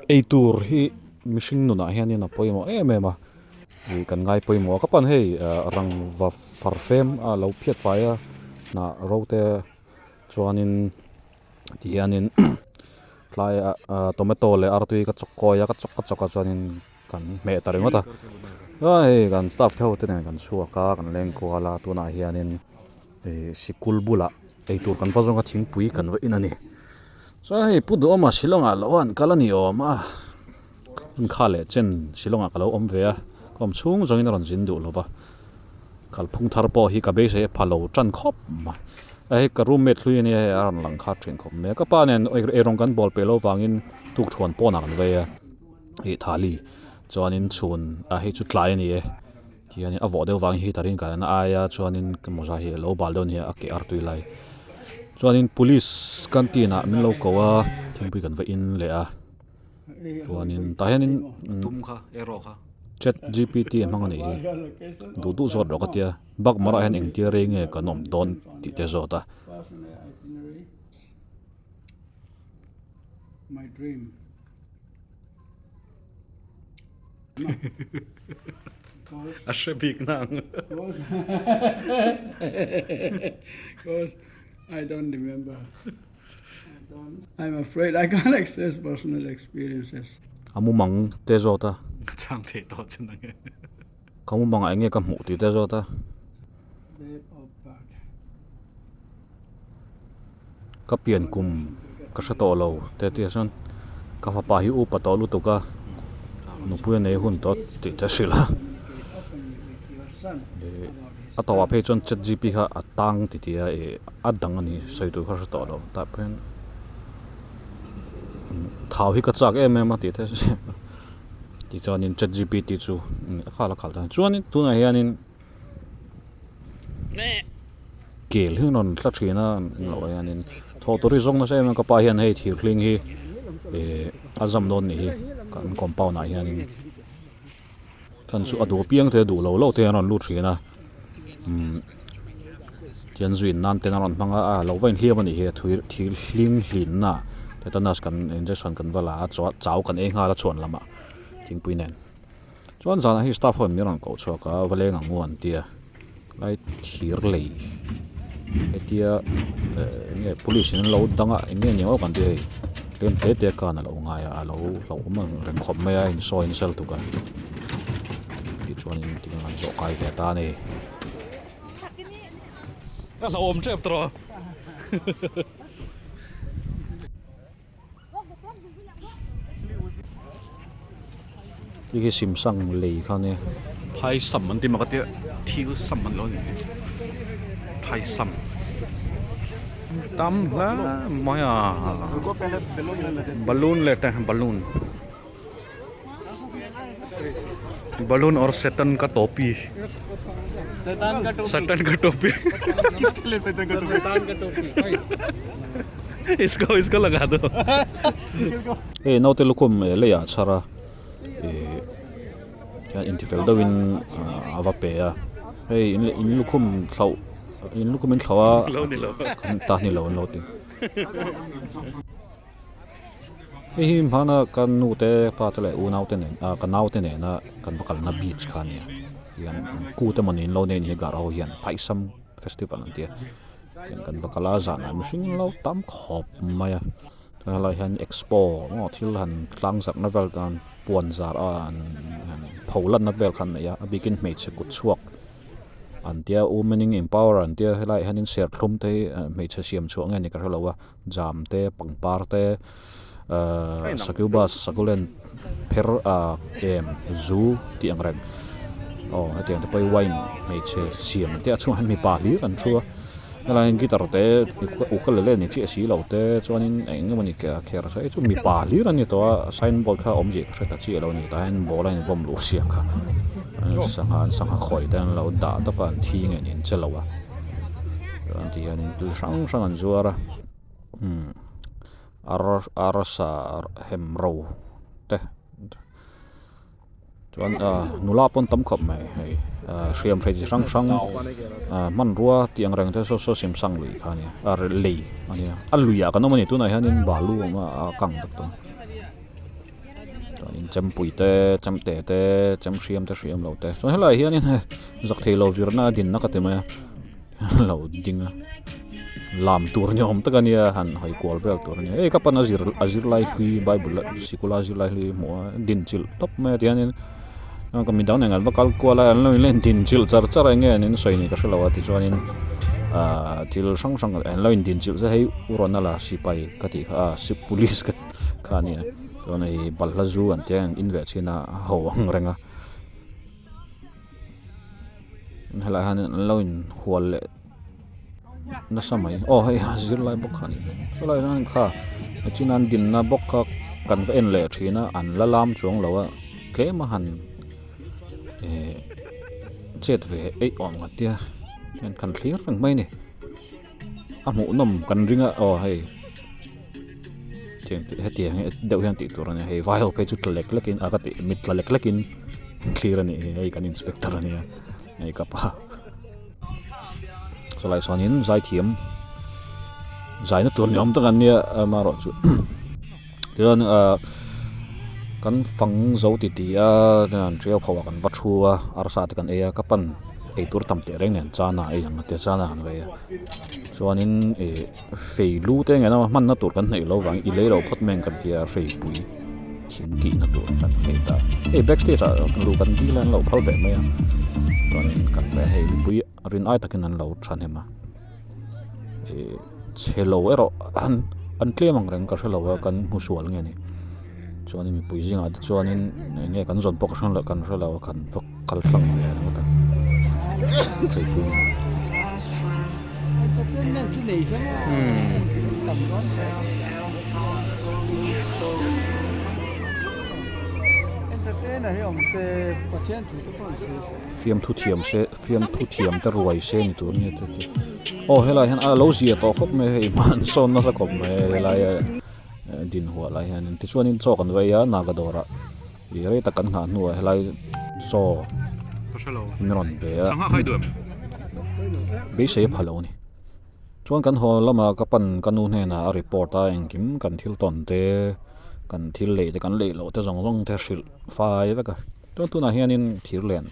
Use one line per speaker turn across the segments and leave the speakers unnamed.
Eitur hi mihring nunah hianin a pawimawh em em a ih kan ngai pawimawh a ka pan hei rangva farfem a lo phiat fai a hnah ro te chuanin ti hianin tlai ah tomato leh artui ka chawk kawi a ka chawk ka chawk a chuanin kan hmeh ta ringawt a hei kan staff te ho te nen kan chhuak a kan leng kual a tunah hianin ih sikul bulah eitur kan va zawng a thingpui kan va in a ni. Chuan hei Pu Duhawma Shillong ah lo an kal a ni awm a, hun kha leh chen Shillong ah ka lo awm ve a, ka awm chhung zawngin a rawn zin duh lo va, kalphung thar pawh hi ka beisei a pha lo tan khawp mai. A hei ka roommate hlui a nia hei a rawn lang khat thin khawp mai a, ka pa nen eirawng kan bawl peh lo vangin tukthuan pawnah kan vei a, ih thali chuanin chhun a hei chu tlai a ni e tihianin a vawh deuh vangin heater in kan aia chuanin ka mawza hi a lo bal deuh a ni a, a ke artui lai. Chuanin police canteen ah min lo ko a thingpui kan va in leh a chuanin tah hianin chat gpt a hmang a nih hi duh duh zawt rawh ka tia bakmar ah hian engtia rei nge kan awm dawn tih te zawt a.
A hre bik nang.
Because I don't remember. I don't. I'm afraid I can't access personal experiences.
A mumang te zawt a.
Ka chhang thei tawh che nang e.
Ka mumang ah enge ka hmuh tih te zawt a.
Date of birth.
Ka pian kum ka hre tawh lo te tia chuan ka fapa hi upa tawh lutuk a nupui a nei hun tawh tih te a hrilh a ih a tawpah phei chuan chat gp kha a tang ti tih a ih a dang a ni sawi tur kha hre tawh lo tah pawh hian thau hi ka chak em em a tih te tichuanin chat gpt chu a khal a khal ta chuanin tunah hianin. Kel hi an rawn tla thin a englo hianin thawh tur hi zawng nasa em em ka pa hian hei thir hling hi ihh a zam dawn nih hi kan compound ah hianin chhan chu a duh apiang te a duh lo lo te an rawn lut thin a umm tian zuin nan ten a rawn hmang a a lo va inhliam a nih hi a thir hling hlinna tetanus kan injection kan va la a chau kan ei nghal a chhuan lamah thingpui nen. Chuan zanah hi staff ho in min rawn koh chhuak a va leng ang u an tia lai thir lei hetia eh eng nge police in an lo dang a eng nge ni ang aw kan ti hei tlem te te khan a lo ngai a a lo hlauhawm ang reng khawp mai a insawi nasa lutuk a tichuanin tiang an zawh kai ve ta a ni.
Ka hlauhawm tep tawh.
Hei hi simsang lei kha ania
phai sam an ti mak a tia thil sam an lo ni phai sam tam hle mai a balloon leh te balloon balloon aur satan ka topi satan ka topi isko isko laga do
hei naute lukhum leiah a chhar a ih hian intifel deuhin a va pe a hei in lukhum thlauh in lukhum in thlauh a ta ni lo an lo ti. Hei hi hmana ka nu te pa te leh unau te nen ah ka nau te nena kan va kalna beach kha a nia tihian kut emaw niin lo nei a ni hi gar ho hian Thaisam festival an tia tihian kan va kal a zanah mihring lo tam khawp mai a chuan helaiah hian expo maw thil han tlang zarhna vel tan puan zar a an pho lanna vel kha an nei a a bikin hmeichhe kut chhuak. An tia women in empower an tia helaiah hianin serthlum te hi hmeichhe siam chhuah nge ni ka hrelo a jam te pangpar te ahh sakubas sakulen pher ah em zu tih ang reng aw hetiang te pawh hi wine hmeichhe siam an tia a chhungah hian mipa hlir an thu a helaiah hian guitar te ukulele ni chiah si lo te chuanin eng emawni kher hei chu mipa hlir an ni tawh a signboard kha awm zia ka hre ta chiah lo a ni tah hian ball a inbawm luh siak kha sangha an sangha khawi te an lo dah tawp a an thi nge ni an che lo a chuan ti hianin thil hrang hrang an zuar a umm ar arsa hem ro te. Chuan ah nula pawn tam khawp mai hei ah hriam hrei chi hrang hrang ah hmanrua tih ang reng te saw saw simsang lui kha a nia a lei a nia a luiah kan awm a ni tunah hianin balu a awm a a kang vek tawh a. Chuanin chempui te chemte te chem hriam te hriam lo te chuan helaiah hianin hei zak theilo virna a dinna ka ti mai a lo ding a lam tur ni awm tak a nia han hawi kual vel tur a nia hei ka pan a zir a zirlai hlui bible a sikul a zirlai hlui hmuh a dinchilh tawp mai a tihianin midang nen an va kal kual a an lo in dinchilh char char a eng nge an in sawi ni ka hrelo a tichuanin ahh thil hrang hrang an lo in dinchilh zet hei u Ronald-a sipai ka tih kha a police ka kha a nia chuan hei balhla zu an tia an in ve chhin a a ho ang reng a helaiah hian an lo in hual leh nasa mai aw hei a zirlai bawk kha a ni chulaiah hian kha china an dinna bawk kha kan va en leh thin a an la lam chuang lo a tlem a han ehh chet ve eih awm ang tia hian kan thlir reng mai a ni a hmuhnawm kan ring a aw hei hetiang deuh hian tih tur a ni hei vai ho phei chu tla lek lek in a ka tih mit tla lek lek in thlir a nih hi hei kan inspector a nia hei ka pa. Chulai chuanin zaithiam zaina tur ni awm tak an nia amaherawh chu tichuan ahh kan fang zo ti ti a an ṭiau pho ah kan va thu a arsa te kan ei a ka pan eitur tam teh reng nen chana ei ang tia chana kan va ei a chuanin ih fei lu te nge emaw hmanna tur kan hnaih loh vangin i lei loh phawt mai ang kan tia hreipui thing tihna tur kan hei ta hei back stage ah luh kan dil a an lo phal ve mai a chuanin kan leh hei mipui rin ai takin an lo thahnem a ih chhe lo erawh an an tlem ang reng ka hrelo a kan hmu sual nge ni chuanin mipui zingah te chuanin eng nge kan zawn pawh ka hre kan hrelo a kan va kal tlang ve ringawt a hreipui. Fiamthu thiam se fiamthu thiam te ruai se ni tur nge te te aw helai hian a lo zia tawh khawp mai hei hman sawn nasa khawp mai helai din huah lai hianin tichuanin chaw kan va ei a naga dawrah ih rei tak kan nghah hnuah helai chaw min rawn pe a beisei a pha lo a ni. Chuan kan haw lamah ka pan ka nu hnenah a report a engkim kan thil tawn te kan thil lei te kan lei loh te zawng zawng te hrilh fai vek a chuan tunah hianin thir len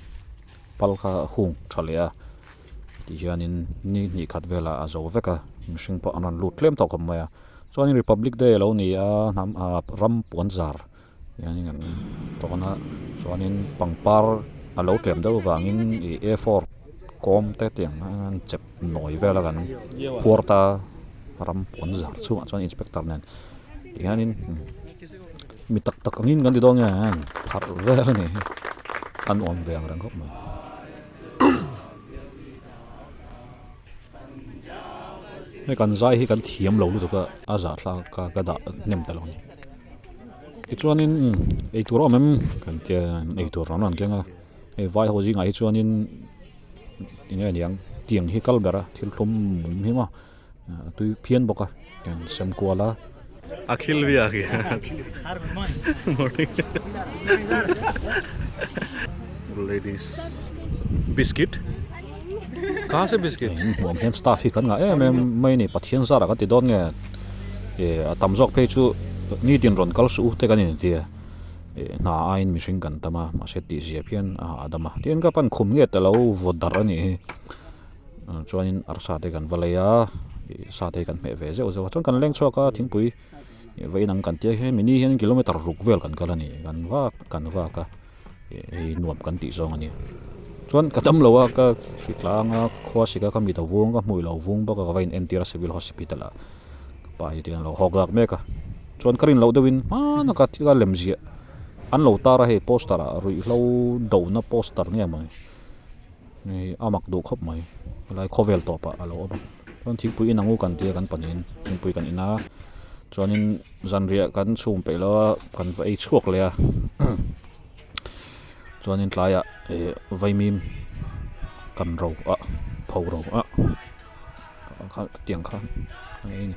pal kha a hung tha leh a tihianin ni hnih khat velah a zo vek a mihring pawh an rawn lut tlem tawh khawp mai a chuanin republic day a lo ni a hnam ah ram puan zar hianin an tawn a chuanin pangpar a lo tlem deuh avangin ih a four kawm te tiang an chep nawi vel a kan phuar ta ram puan zar chhungah chuan inspector nen tihianin mi tak tak angin kan ti dawn nge pharh vel a ni hi an awm ve ang reng khawp mai. Hei kan zai hi kan thiam lo lutuk a a zahthlak a ka dah hnem ta lo a ni tichuanin eitur a awm em kan tia eitur an rawn keng a hei vai ho zingah hi chuanin eng nge niang tiang hi kal ber a thil thlum mum hi maw a tui phian bawk a kan sem kual a.
Akhil bhi aa gaya morning ladies biscuit kahan se biscuit
hmuam hian staff hi kan ngah em em mai a ni Pathian zarah kan ti dawn nge ih a tam zawk phei chu nitin rawn kal suh u te kan intia ih hna aiin mihring kan tam a mahse tih zia phian a hahdam a tin ka pan khum nge ta lo vaw darh a nih hi. Chuanin arsa te kan va lei a ih sa te hi kan hmeh ve zeuh zeuh a chuan kan leng chhuak a thingpui va inang kan tia hian mini hian kilometer ruk vel kan kal a ni kan vak kan vak a ih hei nuam kan tih zawng a ni chuan ka dam lo a ka hri tlang a khua sik a ka mit a vung ka hmui lo vung bawk a ka va in entir a civil hospital ah ka pa hi tiang a lo hawk lak mek a chuan ka rin loh deuhin hmana ka thil a lem ziah an lo tar a hei poster ah ruihhlo do na poster nge maw ni. Hei a mak duh khawp mai helai khawvel tawp ah a lo awm a chuan thingpui in ang u kan tia kan pahnihin thingpui kan in a chuanin zanriah kan chhum peih lo a kan va ei chhuak leh a chuanin tlaiah ih vaimim kan ro a pho ro a tiang khan a ei a ni.